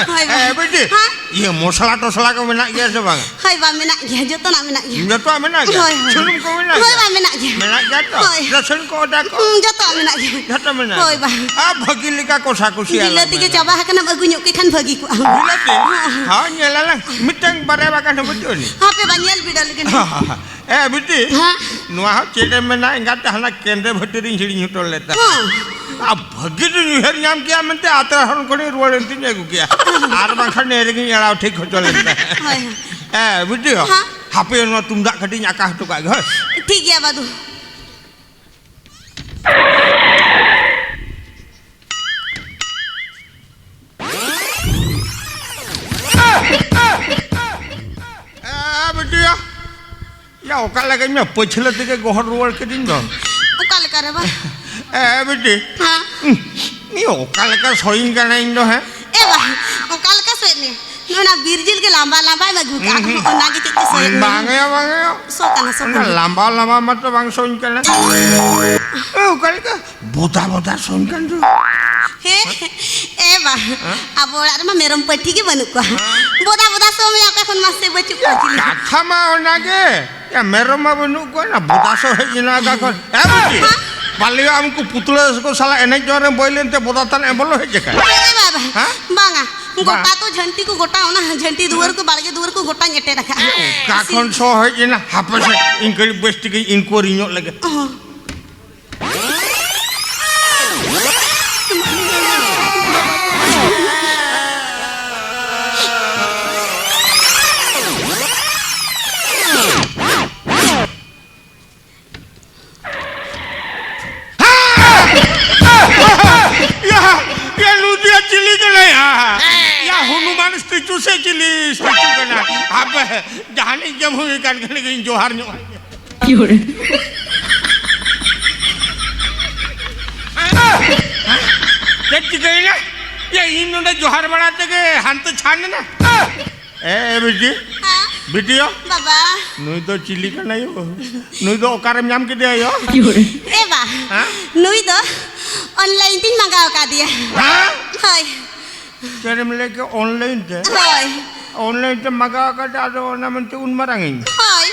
ᱦᱳᱭ, ᱵᱟ᱾ ᱮ, ᱵᱤᱴᱤ, ᱦᱮᱸ? ᱤᱭᱟᱹ, ᱢᱚᱥᱞᱟ ᱴᱚᱥᱞᱟ ᱠᱚ ᱢᱮᱱᱟᱜ ᱜᱮᱭᱟ ᱥᱮ ᱵᱟᱝ? ᱦᱳᱭ, ᱵᱟ, ᱢᱮᱱᱟᱜ ᱜᱮᱭᱟ, ᱡᱚᱛᱚᱱᱟᱜ ᱢᱮᱱᱟᱜ ᱜᱮᱭᱟ᱾ ᱡᱚᱛᱚᱣᱟᱜ ᱢᱮᱱᱟᱜ ᱜᱮᱭᱟ? ᱦᱳᱭ, ᱦᱳᱭ᱾ ᱥᱩᱱᱩᱢ ᱠᱚ ᱢᱮᱱᱟᱜ ᱦᱳᱭ, ᱜᱮᱭᱟ? ᱵᱟ, ᱢᱮᱱᱟᱜ ᱜᱮᱭᱟ᱾ ᱢᱮᱱᱟᱜ ᱜᱮᱭᱟ ᱛᱚ? ᱦᱳᱭ᱾ ᱨᱟᱹᱥᱩᱱ ᱠᱚ, ᱚᱫᱟ ᱠᱚ? ᱦᱩᱸ, ᱡᱚᱛᱚᱣᱟᱜ ᱢᱮᱱᱟᱜ ᱜᱮᱭᱟ᱾ ᱡᱚᱛᱚ ᱢᱮᱱᱟᱜ ᱦᱳᱭ, ᱜᱮᱭᱟ? ᱵᱟ᱾ ᱟᱨ ᱵᱷᱟᱹᱜᱤ ᱞᱮᱠᱟ ᱠᱚᱥᱟ ᱠᱩᱥᱤ ᱵᱤᱞᱟᱹᱛᱤ ᱟᱞᱟᱝ ᱜᱮ ᱢᱮ᱾ ᱪᱟᱵᱟ ᱟᱠᱟᱱᱟ, ᱟᱹᱜᱩ ᱧᱚᱜ ᱠᱮ ᱠᱷᱟᱱ ᱵᱷᱟᱹᱜᱤ ᱠᱚᱜᱼᱟ᱾ ᱵᱤᱞᱟᱹᱛᱤ? ᱦᱚᱸ᱾ ᱦᱚᱸ, ᱧᱮᱞ ᱟᱞᱟᱝ᱾ ᱢᱤᱫᱴᱟᱝ ᱵᱟᱨᱭᱟ ᱵᱟᱜᱟᱱ ᱦᱚᱸ ᱵᱟᱹᱪᱩᱜ ᱟᱹᱱᱤᱡ? ᱦᱟᱯᱮ ᱵᱟ, ᱧᱮᱞ ᱵᱤᱰᱟᱹᱣ ᱞᱮᱜᱮ ᱱᱟᱜ᱾ ᱮ, ᱵᱤᱴᱤ, ᱦᱮᱸ? ᱱᱚᱣᱟ ᱦᱚᱸ ᱪᱮᱫ ᱮᱢ ᱢᱮᱱᱟ, ᱮᱸᱜᱟᱛ ᱦᱟᱱᱟ ᱠᱮᱱᱫᱨᱚ ᱵᱷᱟᱹᱴᱤ ᱨᱤᱧ ᱦᱤᱲᱤᱧ ᱦᱚᱴᱚ ᱞᱮᱫᱟ᱾ ᱦᱮᱸ᱾ ᱟᱨ ᱵᱷᱟᱹᱜᱤ ᱫᱩᱧ ᱩᱭᱦᱟᱹᱨ ᱧᱟᱢ ᱠᱮᱭᱟ ᱢᱮᱱᱛᱮ ᱟᱛᱨᱟ ᱦᱚᱨᱚᱱ ᱠᱷᱚᱱᱤᱧ ᱨᱩᱣᱟᱹᱲ ᱮᱱᱛᱤᱧ ᱟᱹᱜᱩ ᱠᱮᱭᱟ᱾ ᱟᱨ ᱵᱟᱝᱠᱷᱟᱱ ᱱᱮ ᱨᱮᱜᱤᱧ ᱮᱲᱟᱣ ᱴᱷᱤᱠ ᱦᱚᱪᱚ ᱞᱮᱫᱟ᱾ ᱦᱳᱭ, ᱦᱳᱭ᱾ ᱮ, ᱵᱤᱴᱤ ᱦᱚᱸ, ᱦᱮᱸ? ᱦᱟᱯᱮ ᱱᱚᱣᱟ ᱛᱩᱢᱫᱟᱜ ᱠᱟᱹᱴᱤᱡ ᱤᱧ ᱟᱠᱟ ᱦᱚᱴᱚ ᱠᱟᱜ ᱜᱮ, ᱦᱳᱭ᱾ ᱴᱷᱤᱠ ᱜᱮᱭᱟ ᱵᱟᱫᱩ᱾ ᱮ, ᱵᱤᱴᱤᱭᱟ᱾ ᱭᱟ, ᱚᱠᱟ ᱞᱮᱠᱟᱧ ᱢᱮ, ᱯᱟᱹᱪᱷᱞᱟᱹ ᱛᱮᱜᱮ ᱜᱚᱦᱚᱲ ᱨᱩᱣᱟᱹᱲ ᱠᱤᱫᱤᱧ ᱫᱚ᱾ ᱚᱠᱟ ᱞᱮᱠᱟ ᱨᱮ ᱵᱟ? ᱮ, ᱵᱤᱴᱤ᱾ ᱦᱮᱸ᱾ ᱤᱧ ᱚᱠᱟ ᱞᱮᱠᱟ ᱥᱚᱭᱤᱧ ᱠᱟᱱᱟ ᱤᱧ ᱫᱚ, ᱦᱮᱸ? ᱮ ᱵᱟ, ᱚᱠᱟ ᱞᱮᱠᱟ ᱥᱚᱭᱮᱫ ᱢᱮᱭᱟ? ᱚᱱᱟ ᱵᱤᱨ ᱡᱤᱞ ᱜᱮ ᱞᱟᱢᱵᱟ ᱞᱟᱢᱵᱟᱭ ᱟᱹᱜᱩ ᱠᱟᱜᱼᱟ᱾ ᱦᱩᱸ, ᱦᱩᱸ᱾ ᱚᱱᱟ ᱜᱮ ᱪᱮᱫ ᱪᱚ ᱥᱚᱭᱮᱫ ᱢᱮ᱾ ᱵᱟᱝ ᱭᱟ, ᱵᱟᱝ ᱭᱟ᱾ ᱥᱚ ᱠᱟᱱᱟ, ᱥᱚ ᱚᱱᱟ ᱠᱟᱱᱟ᱾ ᱞᱟᱢᱵᱟ ᱞᱟᱢᱵᱟ ᱢᱟᱛᱚ ᱵᱟᱝ ᱥᱚᱧ ᱠᱟᱱᱟ᱾ ᱮ, ᱚᱠᱟ ᱞᱮᱠᱟ? ᱵᱚᱫᱟ ᱵᱚᱫᱟ ᱥᱚᱧ ᱠᱟᱱ ᱫᱚ᱾ ᱦᱮᱸ, ᱮ ᱵᱟ, ᱦᱮᱸ? ᱟᱵᱚ ᱚᱲᱟᱜ ᱨᱮᱢᱟ ᱢᱮᱨᱚᱢ ᱯᱟᱹᱴᱷᱤ ᱜᱮ ᱵᱟᱹᱱᱩᱜ ᱠᱚᱣᱟ᱾ ᱦᱮᱸ? ᱵᱚᱫᱟ ᱵᱚᱫᱟ ᱥᱚ ᱢᱮᱭᱟ ᱚᱠᱟ ᱠᱷᱚᱱ ᱢᱟᱥᱮ ᱵᱟᱹᱪᱩᱜ ᱠᱚᱣᱟ ᱪᱤᱞᱤ? ᱠᱟᱛᱷᱟ ᱢᱟ ᱚᱱᱟ ᱜᱮ᱾ ᱭᱟ, ᱢᱮᱨᱚᱢ ᱢᱟ ᱵᱟᱹᱱᱩᱜ ᱠᱚᱣᱟ, ᱚᱱᱟ ᱵᱚᱫᱟ ᱥᱚ ᱦᱮᱡ ᱮᱱᱟ ᱚᱠᱟ ᱠᱷᱚᱱ? ᱦᱮᱸ, ᱵᱩᱰᱷᱤ? ᱦᱮᱸ? ᱯᱟᱞᱮᱭᱟ ᱩᱱᱠᱩ ᱯᱩᱛᱲᱟᱹ ᱠᱚ ᱥᱟᱞᱟᱜ ᱮᱱᱮᱡ ᱡᱚᱝ ᱨᱮᱢ ᱵᱚᱭ ᱞᱮᱱᱛᱮ ᱵᱚᱫᱟ ᱛᱟᱱ ᱮ ᱵᱚᱞᱚ ᱦᱮᱡ ᱟᱠᱟᱱ? ᱮ ᱵᱟᱵᱟ, ᱦᱮᱸ? ᱵᱟᱝᱟ, ᱵᱟᱝ᱾ ᱜᱚᱴᱟ ᱛᱚ ᱡᱷᱟᱹᱱᱴᱤ ᱠᱚ ᱜᱚᱴᱟ, ᱚᱱᱟ ᱡᱷᱟᱹᱱᱴᱤ ᱫᱩᱣᱟᱹᱨ ᱠᱚ, ᱵᱟᱲᱜᱮ ᱫᱩᱣᱟᱹᱨ ᱠᱚ ᱜᱚᱴᱟᱧ ᱮᱴᱮᱫ ᱟᱠᱟᱫᱼᱟ᱾ ᱚᱠᱟ ᱠᱷᱚᱱ ᱥᱚ ᱦᱮᱡ ᱮᱱᱟ? ᱦᱟᱯᱮ ᱥᱮ, ᱤᱧ ᱠᱟᱹᱴᱤᱡ ᱵᱮᱥ ᱴᱷᱤᱠᱤᱧ ᱤᱱᱠᱩᱣᱟᱨᱤ ᱧᱚᱜ ᱞᱮᱜᱮ᱾ ᱚ᱾ ᱭᱟ, ᱭᱟ, ᱱᱩᱭ ᱫᱚ ᱭᱟ ᱪᱤᱞᱤ ᱠᱟᱱᱟᱭ ᱭᱟ? ᱭᱟ, ᱦᱚᱱᱩᱢᱟᱱ ᱥᱴᱮᱪᱩ ᱥᱮ ᱪᱤᱞᱤ ᱥᱴᱮᱪᱩ ᱠᱟᱱᱟ? ᱦᱟᱯᱮ, ᱡᱟᱦᱟᱱᱤᱡ ᱜᱮᱢ ᱦᱩᱭ ᱟᱠᱟᱱ ᱠᱷᱟᱱ ᱜᱤᱧ ᱡᱚᱦᱟᱨ ᱧᱚᱜ ᱟᱭ ᱜᱮ᱾ ᱠᱤ ᱦᱚᱲ? ᱪᱮᱫ ᱪᱤᱠᱟᱹᱭᱮᱱᱟ? ᱭᱟ, ᱤᱧ ᱱᱚᱰᱮ ᱡᱚᱦᱟᱨ ᱵᱟᱲᱟ ᱛᱮᱜᱮ ᱦᱟᱱᱛᱮ ᱪᱷᱟᱱ ᱮᱱᱟ᱾ ᱮ, ᱮ, ᱵᱤᱴᱤ᱾ ᱦᱮᱸ? ᱵᱤᱴᱤᱭᱟ᱾ ᱵᱟᱵᱟ᱾ ᱱᱩᱭ ᱫᱚ ᱪᱤᱞᱤ ᱠᱟᱱᱟᱭ ᱭᱳ? ᱱᱩᱭ ᱫᱚ ᱚᱠᱟᱨᱮᱢ ᱧᱟᱢ ᱠᱮᱫᱮᱭᱟ ᱭᱳ? ᱮ ᱵᱟ, ᱦᱮᱸ? ᱱᱩᱭ ᱫᱚ online ᱛᱤᱧ ᱢᱟᱸᱜᱟᱣ ᱟᱠᱟᱫᱮᱭᱟ᱾ ᱦᱮᱸ? ᱦᱳᱭ᱾ ᱪᱮᱫ ᱮᱢ ᱞᱟᱹᱭ ᱠᱮᱫ, online ᱛᱮ? ᱦᱳᱭ᱾ Online ᱛᱮ ᱢᱟᱸᱜᱟᱣ ᱟᱠᱟᱫᱮ, ᱟᱫᱚ ᱚᱱᱟ ᱢᱮᱱᱛᱮ ᱩᱱ ᱢᱟᱨᱟᱝ ᱤᱧ? ᱦᱳᱭ᱾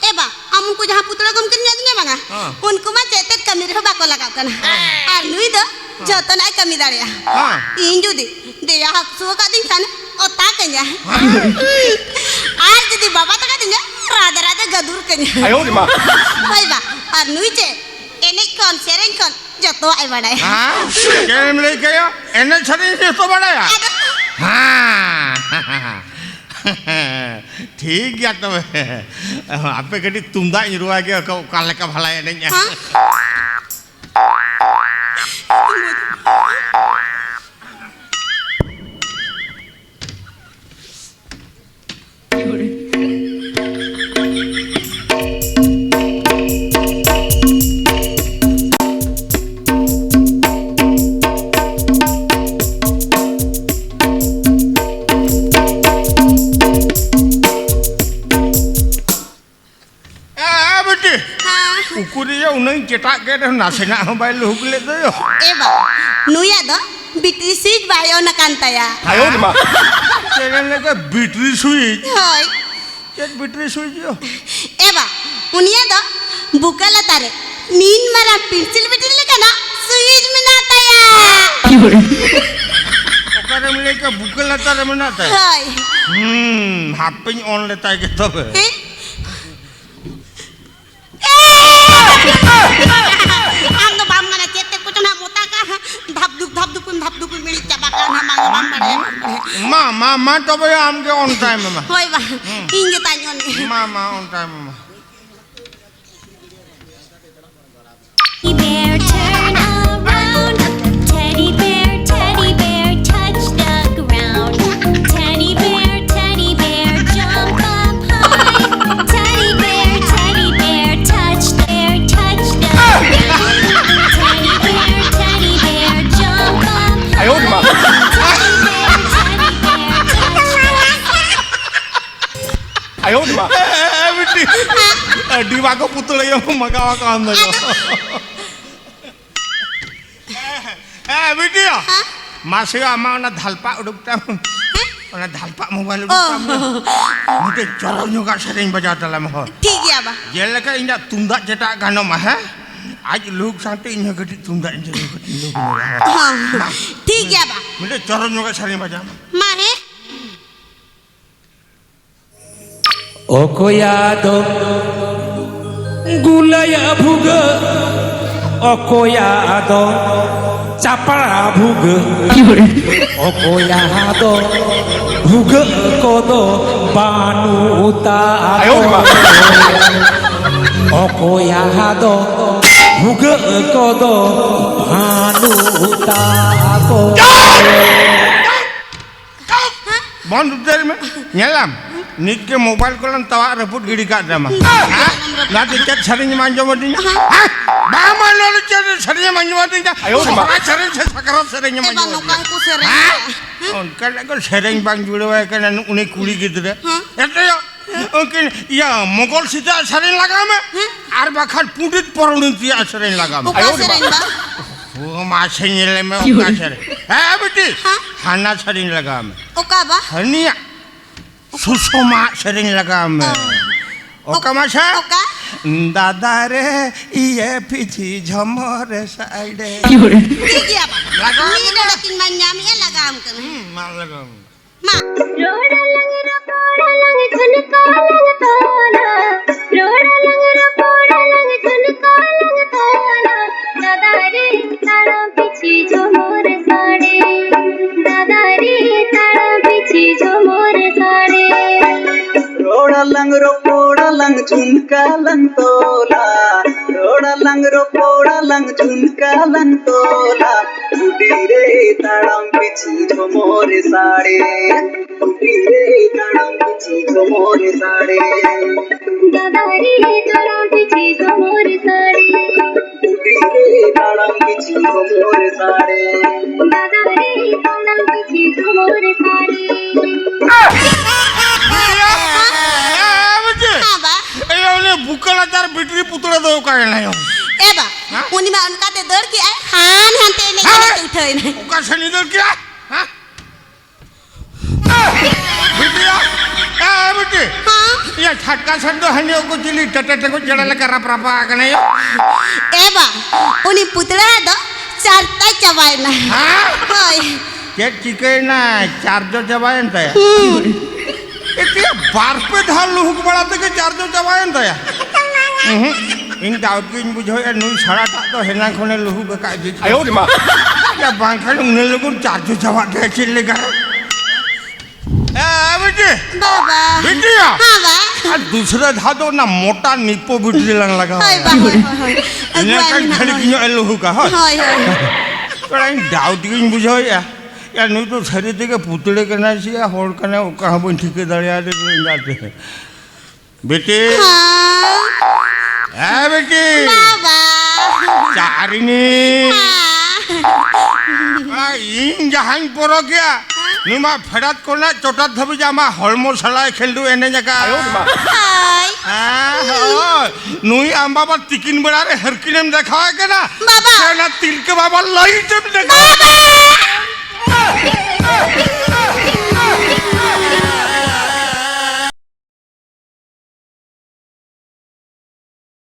ᱮ ᱵᱟ, ᱟᱢ ᱩᱱᱠᱩ ᱡᱟᱦᱟᱸ ᱯᱩᱛᱲᱟᱹ ᱠᱚᱢ ᱠᱤᱨᱤᱧ ᱟᱹᱫᱤᱧᱟ ᱵᱟᱝᱟ? ᱦᱮᱸ᱾ ᱩᱱᱠᱩ ᱢᱟ ᱪᱮᱫ ᱛᱮᱫ ᱠᱟᱹᱢᱤ ᱨᱮᱦᱚᱸ ᱵᱟᱠᱚ ᱞᱟᱜᱟᱜ ᱠᱟᱱᱟ᱾ ᱦᱮᱸ᱾ ᱟᱨ ᱱᱩᱭ ᱫᱚ ᱡᱚᱛᱚᱱᱟᱜ ᱮ ᱠᱟᱹᱢᱤ ᱫᱟᱲᱮᱭᱟᱜᱼᱟ᱾ ᱦᱮᱸ᱾ ᱤᱧ ᱡᱩᱫᱤ ᱫᱮᱭᱟ ᱦᱟᱹᱥᱩ ᱟᱠᱟᱫᱤᱧ ᱠᱷᱟᱱ ᱚᱛᱟ ᱠᱟᱹᱧᱟ᱾ ᱦᱮᱸ᱾ ᱟᱨ ᱡᱩᱫᱤ ᱵᱟᱵᱟ ᱛᱟᱠᱟ ᱫᱤᱧᱟ, ᱨᱟᱫ ᱨᱟᱫ ᱮ ᱜᱟᱹᱫᱩᱨ ᱠᱟᱹᱧᱟ᱾ ᱟᱭᱳ ᱨᱮ ᱢᱟ᱾ ᱦᱳᱭ ᱵᱟ, ᱟᱨ ᱱᱩᱭ ᱪᱮ ᱮᱱᱮᱡ ᱠᱷᱚᱱ, ᱥᱮᱨᱮᱧ ᱠᱷᱚᱱ ᱡᱚᱛᱚᱣᱟᱜ ᱮ ᱵᱟᱲᱟᱭᱟ᱾ ᱦᱮᱸ? ᱪᱮᱫ ᱮᱢ ᱞᱟᱹᱭ ᱠᱮᱫᱟ? ᱮᱱᱮᱡ ᱥᱮᱨᱮᱧ ᱡᱚᱛᱚ ᱵᱟᱲᱟᱭᱟ? ᱟᱫᱚ ᱦᱮᱸ᱾ ᱴᱷᱤᱠ ᱜᱮᱭᱟ ᱛᱚᱵᱮ᱾ ᱟᱯᱮ ᱠᱟᱹᱴᱤᱡ ᱛᱩᱢᱫᱟᱜ ᱤᱧ ᱨᱩᱣᱟᱭ ᱜᱮ, ᱚᱠᱟ, ᱚᱠᱟ ᱞᱮᱠᱟ ᱵᱷᱟᱞᱟᱭ ᱮᱱᱮᱡᱼᱟ᱾ ᱦᱮᱸ? ᱭᱟ, ᱩᱱᱟᱹᱝ ᱪᱮᱴᱟᱜ ᱠᱮᱫ ᱨᱮᱦᱚᱸ ᱱᱟᱥᱮᱱᱟᱜ ᱦᱚᱸ ᱵᱟᱭ ᱞᱩᱦᱩᱠ ᱞᱮᱫ ᱫᱚᱭᱚ᱾ ᱮ ᱵᱟ, ᱱᱩᱭᱟᱜ ᱫᱚ ᱵᱤᱴᱨᱤ ᱥᱩᱭᱤᱪ ᱵᱟᱭ ᱚᱱ ᱟᱠᱟᱱ ᱛᱟᱭᱟ᱾ ᱟᱭᱳ ᱨᱮ ᱢᱟ᱾ ᱪᱮᱫ ᱮᱢ ᱞᱟᱹᱭ ᱠᱮᱫᱟ? Battery switch? ᱦᱳᱭ᱾ ᱪᱮᱫ ᱵᱤᱴᱨᱤ ᱥᱩᱭᱤᱪ ᱭᱚ? ᱮ ᱵᱟ, ᱩᱱᱤᱭᱟᱜ ᱫᱚ ᱵᱩᱠᱟᱹ ᱞᱟᱛᱟᱨ ᱨᱮ ᱱᱤᱱ ᱢᱟᱨᱟᱝ ᱯᱮᱱᱥᱤᱞ ᱵᱤᱴᱨᱤ ᱞᱮᱠᱟᱱᱟᱜ ᱥᱩᱭᱤᱪ ᱢᱮᱱᱟᱜ ᱛᱟᱭᱟ᱾ ᱚᱠᱟᱨᱮᱢ ᱞᱟᱹᱭ ᱠᱮᱫᱟ ᱵᱩᱠᱟᱹ ᱞᱟᱛᱟᱨ ᱨᱮ ᱢᱮᱱᱟᱜ ᱛᱟᱭᱟ? ᱦᱳᱭ᱾ ᱦᱩᱸ, ᱦᱟᱯᱮᱧ ᱚᱱ ᱞᱮᱛᱟᱭ ᱜᱮ ᱛᱚᱵᱮ᱾ ᱦᱮᱸ? ᱟᱢ ᱫᱚ ᱵᱟᱢ ᱢᱟᱱᱮ ᱪᱮᱫ ᱛᱮ ᱠᱚᱪᱚ ᱱᱟᱜ ᱢᱚᱛᱟ ᱠᱟᱜᱼᱟ, ᱫᱷᱟᱯ ᱫᱷᱩᱯ ᱫᱷᱟᱯ ᱫᱷᱩᱯ ᱫᱷᱟᱯ ᱫᱷᱩᱯ ᱢᱤᱲᱤᱡ ᱪᱟᱵᱟ ᱠᱟᱜᱼᱟ, ᱱᱟᱜ ᱵᱟᱝ ᱫᱚ ᱵᱟᱢ ᱵᱟᱲᱟᱭᱟ᱾ ᱢᱟ, ᱢᱟ, ᱢᱟ, ᱛᱚᱵᱮ ᱟᱢ ᱜᱮ ᱚᱱ ᱛᱟᱭ ᱢᱮ, ᱢᱟ᱾ ᱦᱳᱭ ᱵᱟ, ᱦᱩᱸ᱾ ᱤᱧ ᱜᱮ ᱛᱟᱧ ᱚᱱ᱾ ᱢᱟ, ᱢᱟ, ᱚᱱ ᱛᱟᱭ ᱢᱮ, ᱢᱟ᱾ Teddy bear, turn around. Teddy bear, teddy bear, touch the ground. Teddy bear, teddy bear, jump up high. Teddy bear, teddy bear, touch the air, touch the ground. Teddy bear, teddy bear, jump up high. Teddy bear, teddy bear, touch the sky. ᱟᱭᱳ ᱨᱮ ᱢᱟ᱾ ᱮ, ᱮ, ᱵᱤᱴᱤ᱾ ᱟᱹᱰᱤ ᱵᱟᱠᱚ ᱯᱩᱛᱲᱟᱹᱭᱟ, ᱢᱟᱜᱟᱣ ᱟᱠᱚ ᱟᱢ ᱫᱚ᱾ ᱮ, ᱵᱤᱴᱤᱭᱟ᱾ ᱦᱮᱸ? ᱢᱟᱥᱮ ᱟᱢᱟᱜ ᱚᱱᱟ ᱫᱷᱟᱞᱯᱟ ᱩᱰᱩᱠ ᱛᱟᱢ᱾ ᱦᱮᱸ? ᱚᱱᱟ ᱫᱷᱟᱞᱯᱟ ᱢᱳᱵᱟᱭᱤᱞ ᱩᱰᱩᱠ ᱚ᱾ ᱛᱟᱢ᱾ ᱢᱤᱫᱴᱮᱡ ᱪᱚᱨᱚᱠ ᱧᱚᱜᱟᱜ ᱥᱮᱨᱮᱧ ᱵᱟᱡᱟᱣ ᱛᱟᱞᱟᱝ ᱢᱮ ᱦᱳ᱾ ᱴᱷᱤᱠ ᱜᱮᱭᱟ ᱵᱟ᱾ ᱡᱮᱞᱮᱠᱟ ᱤᱧᱟᱜ ᱛᱩᱢᱫᱟᱜ ᱪᱮᱴᱟᱜ ᱜᱟᱱᱚᱜ ᱢᱟ, ᱦᱮᱸ? ᱟᱡ ᱞᱩᱦᱩᱠ ᱥᱟᱶᱛᱮ ᱤᱧ ᱦᱚᱸ ᱠᱟᱹᱴᱤᱡ ᱛᱩᱢᱫᱟᱜ ᱤᱧ ᱪᱟᱹᱞᱩ ᱠᱟᱹᱴᱤᱡ ᱞᱩᱦᱩᱠ ᱧᱚᱜᱟ, ᱦᱮᱸ? ᱦᱚᱸ᱾ ᱴᱷᱤᱠ ᱜᱮᱭᱟ ᱵᱟ᱾ ᱢᱤᱫᱴᱮᱡ ᱪᱚᱨᱚᱠ ᱧᱚᱜᱟᱜ ᱥᱮᱨᱮᱧ ᱵᱟᱡᱟᱣ ᱢᱮ᱾ ᱢᱟ, ᱦᱮᱸ? ᱚᱠᱚᱭᱟᱜ ᱫᱚ ᱜᱩᱞᱟᱹᱭᱟ ᱵᱷᱩᱜᱟᱹᱜ, ᱚᱠᱚᱭᱟᱜ ᱫᱚ ᱪᱟᱯᱲᱟ ᱵᱷᱩᱜᱟᱹᱜ, ᱚᱠᱚᱭᱟᱜ ᱫᱚ ᱵᱷᱩᱜᱟᱹᱜ ᱠᱚᱫᱚ ᱵᱟᱹᱱᱩᱜ ᱛᱟᱠᱚ, ᱟᱭᱳ ᱨᱮ ᱢᱟ᱾ ᱚᱠᱚᱭᱟᱜ ᱫᱚ ᱵᱷᱩᱜᱟᱹᱜ ᱠᱚᱫᱚ ᱵᱟᱹᱱᱩᱜ ᱛᱟᱠᱚ᱾ ᱵᱚᱱᱫ ᱩᱛᱟᱹᱨ ᱢᱮ᱾ ᱧᱮᱞᱟᱢ, ᱱᱤᱛ ᱜᱮ ᱢᱳᱵᱟᱭᱤᱞ ᱠᱚᱞᱟᱢ ᱛᱟᱣᱟᱜ ᱨᱟᱹᱯᱩᱫ ᱜᱤᱰᱤ ᱠᱟᱜ ᱛᱟᱢᱟ᱾ ᱦᱮᱸ? ᱱᱚᱣᱟ ᱫᱚ ᱪᱮᱫ ᱥᱮᱨᱮᱧ ᱮᱢ ᱟᱸᱡᱚᱢ ᱟᱹᱫᱤᱧᱟ? ᱦᱮᱸ? ᱵᱟᱝ, ᱵᱟᱝ, ᱱᱚᱣᱟ ᱫᱚ ᱪᱮᱫ ᱥᱮᱨᱮᱧ ᱮᱢ ᱟᱸᱡᱚᱢ ᱟᱹᱫᱤᱧᱟ? ᱟᱭᱳ ᱨᱮ ᱢᱟ᱾ ᱥᱚᱦᱨᱟᱭ ᱥᱮᱨᱮᱧ ᱥᱮ ᱥᱟᱠᱨᱟᱛ ᱥᱮᱨᱮᱧ ᱮᱢ ᱮ ᱵᱟ, ᱟᱸᱡᱚᱢ ᱱᱚᱝᱠᱟ ᱟᱹᱫᱤᱧᱟ? ᱜᱮᱠᱚ ᱥᱮᱨᱮᱧᱟ᱾ ᱦᱮᱸ? ᱚᱱᱠᱟᱱᱟᱜ ᱠᱚ ᱥᱮᱨᱮᱧ ᱵᱟᱝ ᱡᱩᱲᱟᱹᱣᱟᱭ ᱠᱟᱱᱟ ᱩᱱᱤ ᱠᱩᱲᱤ ᱜᱤᱫᱽᱨᱟᱹ᱾ ᱦᱮᱸ? ᱮᱛᱮᱭᱚ, ᱩᱱᱠᱤᱱ ᱤᱭᱟᱹ ᱢᱚᱜᱚᱞ ᱥᱤᱛᱟᱹᱣᱟᱜ ᱥᱮᱨᱮᱧ ᱞᱟᱜᱟᱣ ᱢᱮ, ᱟᱨ ᱵᱟᱠᱷᱟᱱ ᱯᱚᱸᱰᱤᱛ ᱯᱚᱨᱚᱱᱤᱛᱤᱭᱟᱜ ᱥᱮᱨᱮᱧ ᱞᱟᱜᱟᱣ ᱢᱮ᱾ ᱚᱠᱟ ᱥᱮᱨᱮᱧ ᱵᱟ? ᱚ, ᱢᱟᱥᱮ ᱧᱮᱞ ᱢᱮ, ᱚᱠᱟ ᱥᱮᱨᱮᱧ? ᱦᱮᱸ ᱵᱤᱴᱤ, ᱦᱮᱸ? ᱦᱟᱱᱟ ᱥᱮᱨᱮᱧ ᱞᱟᱜᱟᱣ ᱢᱮ᱾ ᱚᱠᱟ ᱵᱟ? ᱦᱟᱹᱱᱤᱭᱟᱜ ᱥᱩᱥᱚᱢᱟ ᱥᱮᱨᱮᱧ ᱞᱟᱜᱟᱣ ᱢᱮ᱾ ᱚ᱾ ᱚᱠᱟ ᱢᱟᱥᱮ? ᱚᱠᱟ? ᱫᱟᱫᱟ ᱨᱮ ᱤᱭᱟᱹ ᱯᱤᱪᱷᱤ ᱡᱷᱚᱢᱚᱨ ᱥᱟᱰᱮ᱾ ᱴᱷᱤᱠ ᱜᱮᱭᱟ ᱵᱟ᱾ ᱞᱟᱜᱟᱣ ᱢᱤᱫ ᱢᱮ᱾ ᱰᱚᱸᱰᱮᱠ ᱤᱧ ᱢᱟᱧ ᱧᱟᱢᱮᱜᱼᱟ, ᱞᱟᱜᱟᱣᱟᱢ ᱠᱟᱱᱟ᱾ ᱦᱩᱸ, ᱢᱟ ᱞᱟᱜᱟᱣ ᱢᱮ᱾ ᱢᱟ᱾ ᱨᱚᱲ ᱟᱞᱟᱝ, ᱨᱚᱯᱚᱲ ᱟᱞᱟᱝ, ᱡᱷᱩᱱᱠᱟᱹ ᱟᱞᱟᱝ ᱛᱚᱞᱟ᱾ ᱨᱚᱲ ᱟᱞᱟᱝ, ᱨᱚᱯᱚᱲ ᱟᱞᱟᱝ, ᱡᱷᱩᱱᱠᱟᱹ ᱟᱞᱟᱝ ᱛᱚᱞᱟ᱾ ᱫᱟᱫᱟ ᱨᱮ ᱛᱟᱲᱟᱢ ᱯᱤᱪᱷᱤ ᱡᱷᱩᱢᱩᱨ ᱥᱟᱰᱮ᱾ ᱫᱟᱫᱟ ᱨᱮ ᱛᱟᱲᱟᱢ ᱯᱤᱪᱷᱤ ᱡᱷᱩᱢᱩᱨ ᱥᱟᱰᱮ᱾ ᱨᱚᱲ ᱟᱞᱟᱝ, ᱨᱚᱯᱚᱲ ᱟᱞᱟᱝ, ᱡᱷᱩᱱᱠᱟᱹ ᱟᱞᱟᱝ ᱛᱚᱞᱟ᱾ ᱨᱚᱲ ᱟᱞᱟᱝ, ᱨᱚᱯᱚᱲ ᱟᱞᱟᱝ, ᱡᱷᱩᱱᱠᱟᱹ ᱟᱞᱟᱝ ᱛᱚᱞᱟ᱾ ᱠᱩᱴᱤ ᱨᱮ ᱛᱟᱲᱟᱢ ᱯᱤᱪᱷᱤ ᱡᱷᱚᱢᱚᱨ ᱥᱟᱰᱮ᱾ ᱠᱩᱴᱤ ᱨᱮ ᱛᱟᱲᱟᱢ ᱯᱤᱪᱷᱤ ᱡᱷᱚᱢᱚᱨ ᱥᱟᱰᱮ᱾ ᱫᱟᱫᱟ ᱨᱮ ᱛᱟᱲᱟᱢ ᱯᱤᱪᱷᱤ ᱡᱷᱚᱢᱚᱨ ᱥᱟᱰᱮ᱾ ᱠᱩᱴᱤ ᱨᱮ ᱛᱟᱲᱟᱢ ᱯᱤᱪᱷᱤ ᱡᱷᱚᱢᱚᱨ ᱥᱟᱰᱮ᱾ ᱫᱟᱫᱟ ᱨᱮ ᱛᱟᱲᱟᱢ ᱯᱤᱪᱷᱤ ᱡᱷᱚᱢᱚᱨ ᱥᱟᱰᱮ᱾ ᱮ, ᱵᱤᱴᱤ᱾ ᱦᱮᱸ, ᱵᱟ᱾ ᱮ, ᱩᱱᱤ ᱵᱩᱠᱟᱹ ᱞᱟᱛᱟᱨ ᱵᱤᱴᱨᱤ ᱯᱩᱛᱲᱟᱹ ᱫᱚ ᱚᱠᱟᱭᱮᱱᱟᱭ? ᱮ, ᱵᱟ᱾ ᱦᱮᱸ? ᱩᱱᱤ ᱢᱟ ᱚᱱᱠᱟᱛᱮ ᱫᱟᱹᱲ ᱠᱮᱜᱼᱟᱭ, ᱦᱟᱱ ᱦᱟᱱᱛᱮ ᱮᱱᱮᱡ ᱦᱮᱸ? ᱮᱱᱮᱡ ᱛᱮ ᱩᱴᱷᱟᱹᱣ ᱮᱱᱟᱭ᱾ ᱚᱠᱟ ᱥᱮᱱ ᱮ ᱫᱟᱹᱲ ᱠᱮᱜᱼᱟ? ᱦᱮᱸ? ᱵᱤᱴᱤᱭᱟ, ᱮ, ᱵᱤᱴᱤ᱾ ᱦᱮᱸ? ᱤᱭᱟᱹ, ᱪᱷᱟᱴᱠᱟ ᱥᱮᱱ ᱫᱚ ᱦᱟᱹᱱᱤ ᱩᱱᱠᱩ ᱪᱤᱞᱤ ᱴᱮᱴᱮ ᱴᱮᱸᱜᱚᱡ ᱪᱮᱬᱮ ᱞᱮᱠᱟ ᱨᱟᱯ ᱨᱟᱯᱟ ᱟᱠᱟᱱᱟᱭ? ᱮ ᱵᱟ, ᱩᱱᱤ ᱯᱩᱛᱲᱟ ᱫᱚ ᱪᱟᱨᱛᱟᱭ ᱪᱟᱵᱟᱭᱮᱱᱟ᱾ ᱦᱮᱸ? ᱦᱳᱭ᱾ ᱪᱮᱫ ᱪᱤᱠᱟᱹᱭᱮᱱᱟ? ᱪᱟᱨᱡᱽ ᱪᱟᱵᱟᱭᱮᱱ ᱛᱟᱭᱟ? ᱦᱩᱸ᱾ ᱮᱠᱮ ᱵᱟᱨ ᱯᱮ ᱫᱷᱟᱣ ᱞᱩᱦᱩᱠ ᱵᱟᱲᱟ ᱛᱮᱜᱮ ᱪᱟᱨᱡᱽ ᱪᱟᱵᱟᱭᱮᱱ ᱛᱟᱭᱟ? ᱩᱦᱩᱸ᱾ ᱤᱧ doubt ᱜᱤᱧ ᱵᱩᱡᱷᱟᱹᱣᱮᱫᱼᱟ, ᱱᱩᱭ ᱥᱟᱲᱟᱴᱟᱜ ᱫᱚ ᱦᱮᱱᱟᱝ ᱠᱷᱚᱱᱮ ᱞᱩᱦᱩᱠ ᱟᱠᱟᱫ ᱜᱮ᱾ ᱟᱭᱳ ᱨᱮ ᱢᱟ᱾ ᱭᱟ, ᱵᱟᱝᱠᱷᱟᱱ ᱩᱱᱟᱹᱜ ᱞᱚᱜᱚᱱ ᱪᱟᱨᱡᱽ ᱪᱟᱵᱟᱜ ᱛᱟᱭᱟ ᱪᱮᱫ ᱞᱮᱠᱟ? ᱮ, ᱵᱤᱴᱤ! ᱵᱟᱵᱟ᱾ ᱵᱤᱴᱤᱭᱟ! ᱦᱮᱸ, ᱵᱟ᱾ ᱟᱨ ᱫᱩᱥᱨᱟ ᱫᱷᱟᱣ ᱫᱚ ᱚᱱᱟ ᱢᱚᱴᱟ ᱱᱤᱯᱳ ᱵᱤᱴᱨᱤ ᱞᱟᱝ ᱞᱟᱜᱟᱣᱟ᱾ ᱦᱳᱭ, ᱵᱟ, ᱦᱳᱭ, ᱦᱳᱭ, ᱦᱳᱭ᱾ ᱤᱱᱟᱹ ᱟᱹᱜᱩᱣᱟᱭ ᱠᱷᱟᱱ ᱢᱮ ᱜᱷᱟᱹᱲᱤᱡ ᱦᱟᱸᱜ, ᱧᱚᱜ ᱮ ᱞᱩᱦᱩᱠᱟ, ᱦᱳᱭ᱾ ᱦᱳᱭ, ᱦᱳᱭ᱾ ᱛᱷᱚᱲᱟ ᱤᱧ doubt ᱜᱤᱧ ᱵᱩᱡᱷᱟᱹᱣᱮᱫᱼᱟ᱾ ᱭᱟ, ᱱᱩᱭ ᱫᱚ ᱥᱟᱹᱨᱤ ᱛᱮᱜᱮ ᱯᱩᱛᱲᱟᱹ ᱠᱟᱱᱟᱭ ᱥᱮ ᱭᱟ ᱦᱚᱲ ᱠᱟᱱᱟᱭ, ᱚᱠᱟ ᱦᱚᱸ ᱵᱟᱹᱧ ᱴᱷᱤᱠᱟᱹ ᱫᱟᱲᱮᱭᱟᱫᱮ ᱫᱚ ᱮᱸᱜᱟᱛᱮ᱾ ᱵᱤᱴᱤ! ᱦᱮᱸ? ᱦᱮᱸ, ᱵᱤᱴᱤ! ᱵᱟᱵᱟ! ᱪᱟᱨᱤᱱᱤ! ᱦᱮᱸ? ᱟ, ᱤᱧ ᱡᱟᱦᱟᱸᱧ ᱯᱚᱨᱚᱠᱮᱭᱟ, ᱱᱩᱭ ᱢᱟ ᱯᱷᱮᱰᱟᱛ ᱠᱷᱚᱱᱟᱜ ᱪᱚᱴᱟᱛ ᱫᱷᱟᱹᱵᱤᱡ ᱟᱢᱟᱜ ᱦᱚᱲᱢᱚ ᱥᱟᱞᱟᱭ ᱠᱷᱮᱞᱰᱩ ᱮᱱᱮᱡ ᱟᱠᱟᱫ᱾ ᱦᱳᱭ᱾ ᱦᱮᱸ, ᱦᱳᱭ᱾ ᱱᱩᱭ ᱟᱢ ᱵᱟᱵᱟ ᱛᱤᱠᱤᱱ ᱵᱮᱲᱟ ᱨᱮ ᱦᱟᱹᱨᱠᱤᱱᱮᱢ ᱫᱮᱠᱷᱟᱣᱟᱭ ᱠᱟᱱᱟ᱾ ᱵᱟᱵᱟ᱾ ᱥᱮ ᱚᱱᱟ ᱛᱤᱞᱠᱟᱹ ᱵᱟᱵᱟ ᱞᱟᱹᱭᱤᱴ ᱮᱢ ᱫᱮᱠᱷᱟᱣᱟᱭ ᱠᱟᱱᱟ? ᱵᱟᱵᱟ᱾